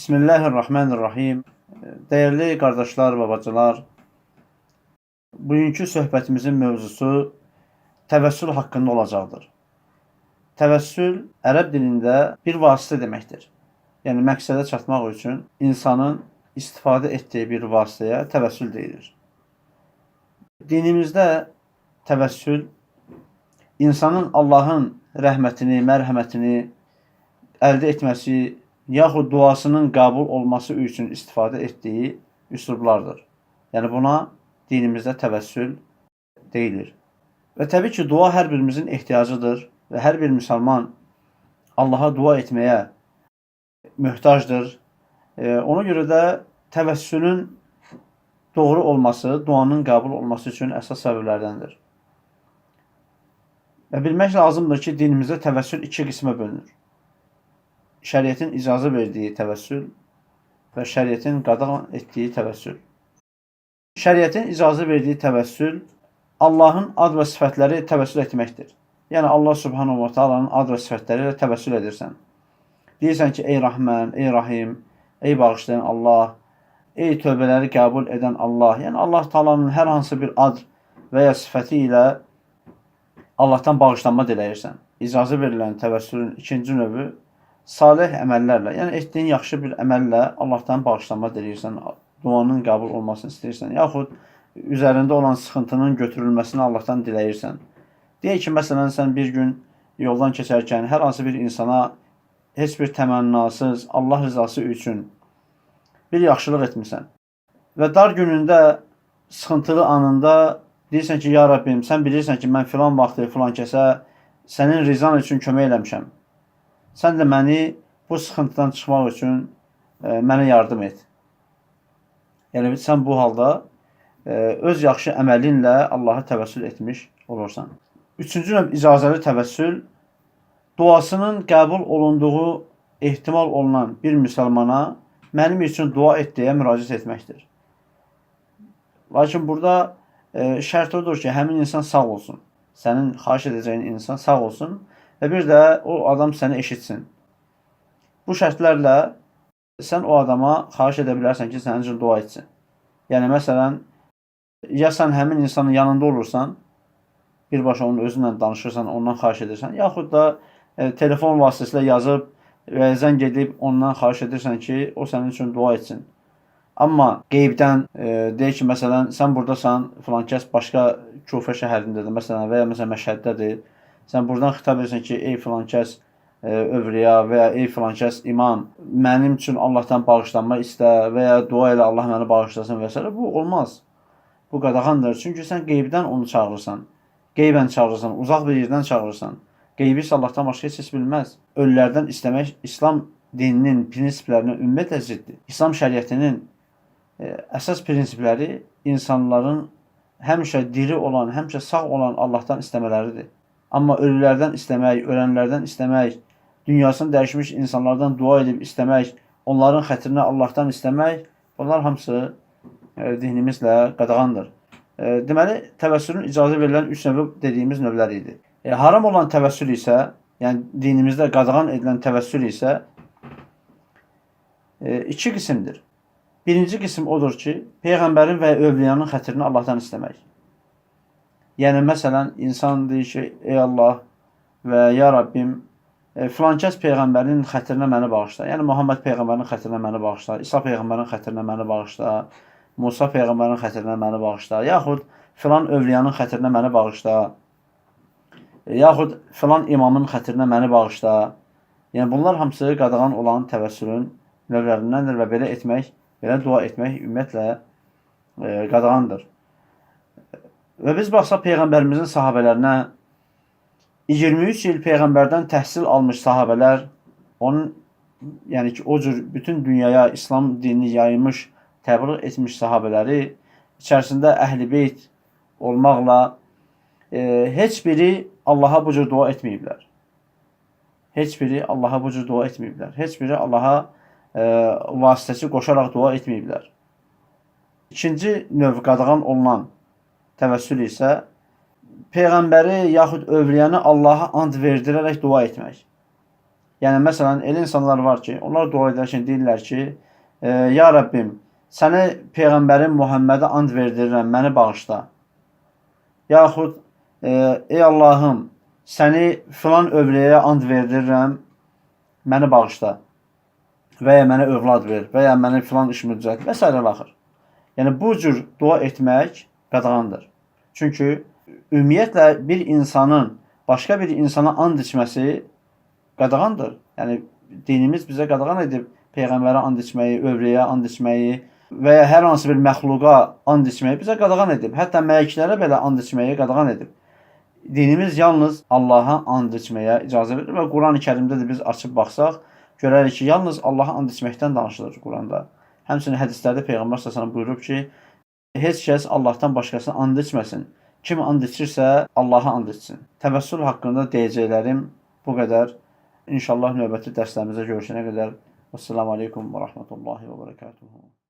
Bismillahirrahmanirrahim. Dəyərli qardaşlar və bacılar, bugünkü söhbətimizin mövzusu təvəssül haqqında olacaqdır. Təvəssül ərəb dilində bir vasitə deməkdir. Yəni məqsədə çatmaq üçün insanın istifadə etdiyi bir vasitəyə təvəssül deyilir. Dinimizdə təvəssül insanın Allahın rəhmətini, mərhəmətini əldə etməsi yaxud duasının qəbul olması üçün istifadə etdiyi üslublardır. Yəni buna dinimizdə təvəssül deyilir. Və təbii ki, dua hər birimizin ehtiyacıdır və hər bir müsəlman Allaha dua etməyə möhtacdır. Ona görə də təvəssülün doğru olması, duanın qəbul olması üçün əsas səbəblərdəndir. Və bilmək lazımdır ki, dinimizdə təvəssül iki qismə bölünür. Şəriətin icazə verdiyi təvəssül və şəriətin qadağan etdiyi təvəssül. Şəriətin icazə verdiyi təvəssül Allahın ad və sifətləri təvəssül etməkdir. Yəni Allah Subhanahu va Taala'nın ad və sifətləri ilə təvəssül edirsən. Deyirsən ki, ey Rahman, ey Rahim, ey bağışlayan Allah, ey tövbələri qəbul edən Allah. Yəni Allah Taala'nın hər hansı bir ad və ya sifəti ilə Allahdan bağışlanma diləyirsən. İcazə verilən təvəssülün ikinci növü salih əməllərlə, yəni etdiyin yaxşı bir əməllə Allahdan bağışlanma diləyirsən, duanın qəbul olmasını istəyirsən, yaxud üzərində olan sıxıntının götürülməsini Allahdan diləyirsən. Deyək ki, məsələn, sən bir gün yoldan keçərkən hər hansı bir insana heç bir təmənnasız, Allah rızası üçün bir yaxşılıq etmisən və dar günündə, sıxıntılı anında deyirsən ki, ya Rəbbim, sən bilirsən ki, mən filan vaxtı filan kəsə sənin rizan üçün kömək eləmişəm. Sən də məni bu sıxıntıdan çıxmaq üçün mənə yardım et. Yəni sən bu halda öz yaxşı əməlinlə Allaha təvəssül etmiş olursan. Üçüncü növ icazəli təvəssül duasının qəbul olunduğu ehtimal olunan bir müsəlmana mənim üçün dua et deyə müraciət etməkdir. Lakin burada şərt odur ki, həmin insan sağ olsun. Sənin xahiş edəcəyin insan sağ olsun və bir də o adam səni eşitsin. Bu şərtlərlə sən o adama xahiş edə bilərsən ki, sənin üçün dua etsin. Yəni məsələn, ya sən həmin insanın yanında olursan, birbaşa onun özünlə danışırsan, ondan xahiş edirsən, yaxud da telefon vasitəsilə yazıb və zəng edib ondan xahiş edirsən ki, o sənin üçün dua etsin. Amma qeybdən deyək ki, məsələn, sən burdasan, filan kəs başqa Kufə şəhərindədir, məsələn, və ya məsələn Məşhəddədir. Sən buradan xitab edirsən ki, ey filan kəs övliya və ya ey filan kəs imam, mənim üçün Allahdan bağışlanma istə və ya dua elə Allah məni bağışlasın və s. Bu olmaz. Bu qadağandır. Çünki sən qeybdən onu çağırırsan. Qeybən çağırırsan, uzaq bir yerdən çağırırsan. Qeybi isə Allahdan başqa heç kəs bilməz. Ölülərdən istəmək İslam dininin prinsiplərinə ümumiyyətlə ziddir. İslam şəriətinin əsas prinsipləri insanların həmişə diri olan, həmişə sağ olan Allahdan istəmələridir. Amma ölülərdən istəmək, ölənlərdən istəmək, dünyasını dəyişmiş insanlardan dua edib istəmək, onların xətrinə Allahdan istəmək, bunlar hamısı dinimizlə qadağandır. Deməli, təvəssülün icazə verilən üç növü dediyimiz növlər idi. Haram olan təvəssül isə, yəni dinimizdə qadağan edilən təvəssül isə iki qismdir. Birinci qism odur ki, peyğəmbərin və övliyanın xətrini Allahdan istəmək. Yəni məsələn, insan deyir ki, ey Allah və ya Rabbim, filankəs peyğəmbərin xətrinə məni bağışla. Yəni Muhammed peyğəmbərin xətrinə məni bağışla, İsa peyğəmbərin xətrinə məni bağışla, Musa peyğəmbərin xətrinə məni bağışla, yaxud filan övliyanın xətrinə məni bağışla, yaxud filan imamın xətrinə məni bağışla. Yəni bunlar hamısı qadağan olan təvəssülün növlərindəndir və belə etmək, belə dua etmək ümumiyyətlə qadağandır. Və biz baxsaq peyğəmbərimizin sahabələrinə 23 il peyğəmbərdən təhsil almış sahabələr, onun yəni ki, o cür bütün dünyaya İslam dinini yaymış, təbliğ etmiş sahabələri içərisində Əhl-i Beyt olmaqla heç biri Allaha bu cür dua etməyiblər. Heç biri Allaha bu cür dua etməyiblər. Heç biri Allaha vasitəçi qoşaraq dua etməyiblər. İkinci növ qadağan olunan təvəssül isə peyğəmbəri yaxud övliyanı Allaha and verdirərək dua etmək. Yəni məsələn elə insanlar var ki, onlar dua edərkən deyirlər ki, ya Rəbbim, səni peyğəmbərim Muhəmmədə and verdirirəm, məni bağışla. Yaxud ey Allahım, səni filan övliyaya and verdirirəm, məni bağışla. Və ya mənə övlad ver, və ya məni filan işimi düzəlt və s. axır. Yəni bu cür dua etmək qadağandır. Çünki ümumiyyətlə bir insanın başqa bir insana and içməsi qadağandır. Yəni dinimiz bizə qadağan edib peyğəmbərə and içməyi, övliyaya and içməyi və ya hər hansı bir məxluqa and içməyi bizə qadağan edib. Hətta mələklərə belə and içməyi qadağan edib. Dinimiz yalnız Allaha and içməyə icazə verir və Qurani-Kərimdə də biz açıb baxsaq, görərik ki, yalnız Allaha and içməkdən danışılır Quranda. Həmçinin hədislərdə Peyğəmbər sallallahu buyurub ki, heç kəs Allahdan başqasına and içməsin. Kim and içirsə, Allaha and içsin. Təvəssül haqqında deyəcəklərim bu qədər. İnşallah növbəti dərslərimizdə görüşənə qədər. Vəssalamu aleykum və rəhmətullahi və bərəkatuhu.